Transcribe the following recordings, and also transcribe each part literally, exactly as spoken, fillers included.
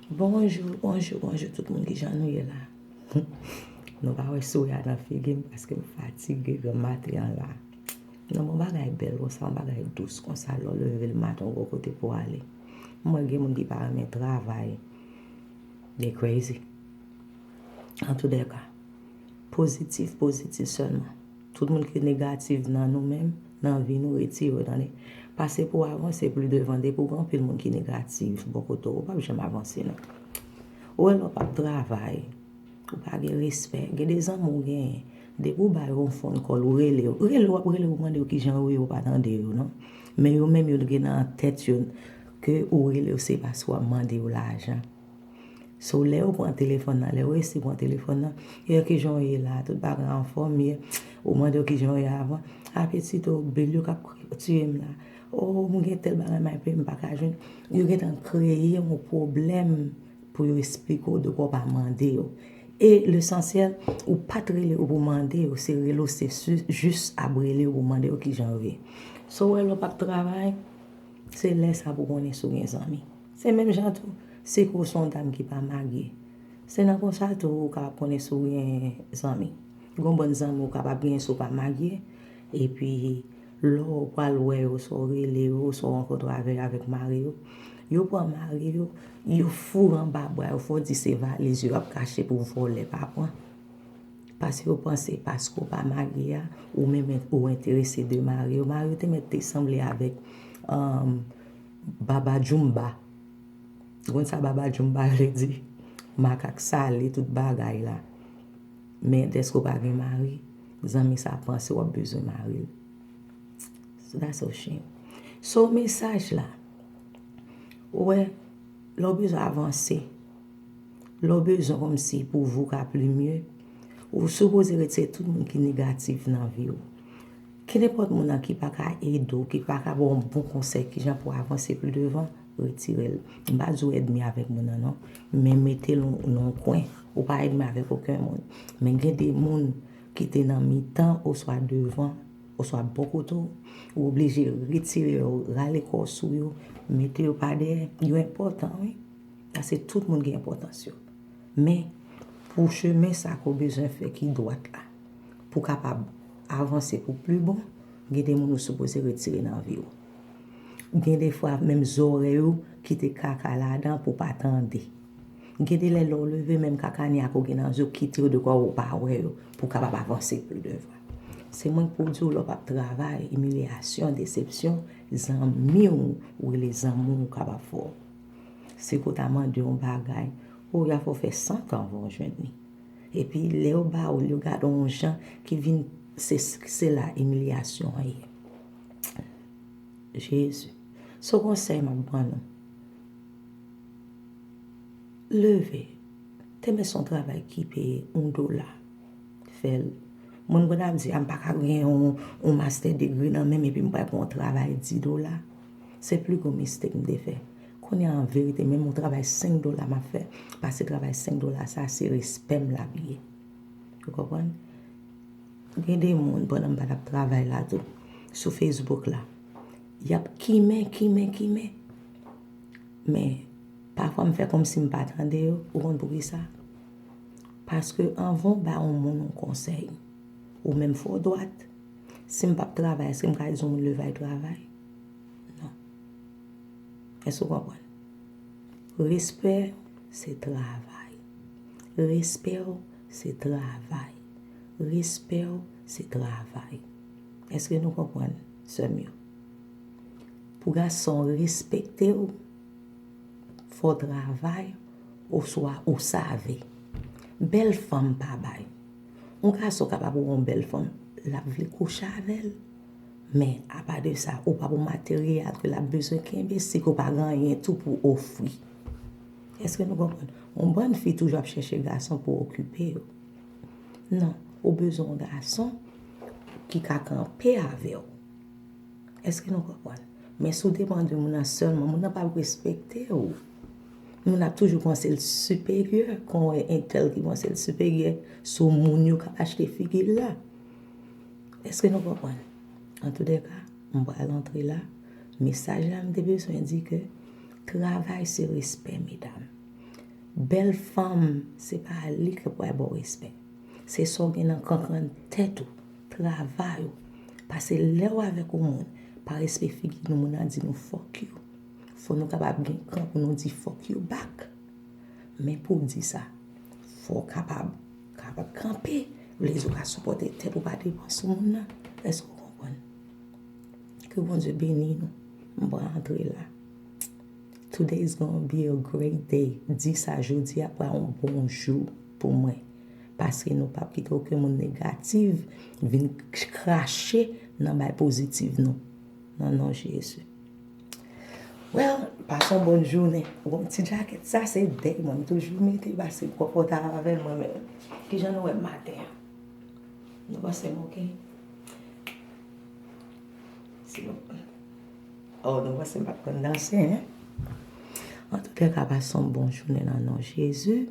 Bonjou, bonjou, bonjou tout moun, kijan nou ye la? Nou pa wè souri a nan figi m paske m fatige granmaten an la. Non, yon bagay bèl konsa, yon bagay dous konsa, lè w leve lematen w gon kote pou w ale. M wè gen moun ki pa renmen travay. They crazy. Antoudèka, pozitif, pozitif sèlman. Tout moun ki negatif nan nou menm, nan vi nou, retire yo, tande. Pase pou w avanse pli devan, depi w gen anpil moun ki negatif bò kote w, ou p ap janm avanse non. Ou wè lè w p ap travay, ou pa gen respè, gen de zanmi w genyen, depi w ba yo yon phone call, ou rele yo, rele w, w ap rele yo, ou mande yo kijan yo ye, yo pa tande yo non. Men yo menm yo gen nan tèt yo ke ou rele yo se paske w ap mande yo lajan. So, lè yo pran telefòn nan, lè yo resi pran telefòn nan, yo, kijan w ye la, tout bagay anfòm ye, ou mande yo kijan w ye avan, apeti to bil yo k ap tiye m la, o, m gen tèl bagay m ap peye, m pa ka jwenn. Yo gentan kreye yon pwoblèm pou yo esplike w de kwa w pa mande yo. E lesansyèl, ou pa t rele yo pou mande yo, se rele w, se jis ap rele yo pou mande yo kijan yo ye. So, wè lè w p ap travay, se lè sa pou konnen si w gen zanmi. Se menm jan tou, si ke w se yon dam ki pa marye, se nan konsa tou ou kapab konnen si w gen zanmi. Gon bann zanmi ou kapab genyen si w pa marye, epi lè w pral wè yo, swa w rele yo, swa w rankontre avè yo avèk mari yo, yo pran mari yo, yo foure anba bra yo, fò w di se valiz yo ap kache pou vòlè pa pran. Paske yo panse paske w pa marye a, ou menm ou enterese de mari yo. Mari yo te mèt te sanble avèk um, Baba Djoumba. Ou konn sa Baba Djoumba vle di? Makak sale, tout bagay la. Men dèske w pa gen mari, zanmi sa panse w ap bezwen mari l. So that's so shame. So, mesaj la, ou wè, lè w bezwen avanse, lè w bezwen kòmsi pou vi w ka pli mye, ou sipoze retire tout moun ki negatif nan vi w. Kenenpòt moun nan ki pa ka ede w, ki pa ka ba w yon bon konsèy kijan pou w avanse pli devan, retire l. M pa di w ènmi avèk moun nan non, men mete l nan yon kwen. Ou pa ènmi avèk okenn moun. Men gen de moun ki te nan mitan oswa devan, oswa bò kote w, ou oblije retire yo, rale kò w sou yo, mete yo pa dèyè. Yo enpòtan, wi. Paske tout moun gen enpòtans yo. Men, pou chemen sa ke w bezwen fè ki dwat la, pou w kapab avanse pou pli bon, gen de moun ou sipoze retire nan vi w. Gen de fwa, menm zòrèy ou kite kaka ladan pou w pa tande. Gen de lè, lè w leve, menm kaka nèg ou gen nan zye w kite yo de kwa ou pa wè yo, pou w kapab avanse pli devan. Se mwen k pou di w, lè w p ap travay, imilyasyon, desepsyon, zanmi w, ou rele zanmi w kapab fè w. Si ke w ta mande yon bagay, o, y a fè w fè san tan anvan w jwenn li. Epi lè yo ba w li, yo gade w yon jan ki vin, se, se la imilyasyon an ye. Jezi. Se yon konsèy m ap ban nou. Leve. Te men se yon travay ki peye yon dola. Fè l. Mwen, m konn ap di, a, m pa ka gen yon, yon master degree nan men m epi m pral pran yon travay dis dola. Se pli gwo mistake m te fè. Kounye a, an verite, menm yon travay senk dola m ap fè, paske travay senk dola sa, se respè m l ap ye. Ou konprann? Gen de moun, pandan m pa t ap travay la tou, sou Facebook la, y ap kimen, kimen, kimen. Men, pafwa m fè kòmsi m pa tande yo. Ou konn poukisa? Paske anvan w ba yon moun yon konsèy, ou menm fò w dwat. Si m p ap travay, èske m ka di yon moun leve al travay? Non. Èske w konprann? Respè, se travay. Respè w, se travay. Respè w, se travay. Èske nou konprann, sè m yo? Pou gason respekte w, fò w travay, oswa ou save. Bèl fanm pa bay. Yon gason kapab wè yon bèl fanm, l ap vle kouche avè l. Men, apa de sa, ou p ap yon materyèl ke l ap bezwen kenbe, si ke w pa gen anyen tou pou ofri. Èske nou konprann? Yon bann fi toujou ap chèche gason pou okipe yo. Non, ou bezwen yon gason ki ka kanpe avè w. Èske nou konprann? Men si w depann de moun nan sèlman, moun nan p ap respekte w. Moun nan ap toujou panse l siperyè, kon w wè entèl ki panse l siperyè sou moun yo k ap achte figi l la. Èske nou konprann? Antoudèka, m pral antre la. Mesaj la, m te bezwen di ke travay se respè, medam. Bèl fanm, se pa li k ap ba w respè. Se sa w gen nan kankan tèt ou, travay ou. Paske lè w avèk yon moun, pa respè figi nou, moun nan di nou fuck you. Fò nou kapab gen kran pou nou di fuck you back. Men pou w di sa, fò w kapab, kapab kanpe. Vle di w ka sipòte tèt ou, pa depann sou moun nan. Èske w konprann? Ke Bondye beni nou. M pral antre la. Today is gonna be a great day. Di sa, jodi a pral yon bon jou pou mwen. Paske nou p ap kite okenn moun negatif vin krache nan bay pozitif nou. Nan non Jezi. Well, pase yon bòn jounen. Bon, ti jakèt sa se dèy mwen. M toujou mete l paske m konfòtab avè l mwen menm. Kijan nou wè m maten an? Nou panse m oke? Si nou, oh, nou panse m p ap konn danse, hein? Antouka, pase yon bon jounen nan non Jezi.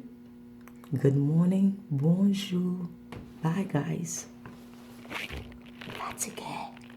Good morning, bonjou. Bye, guys. Fatige.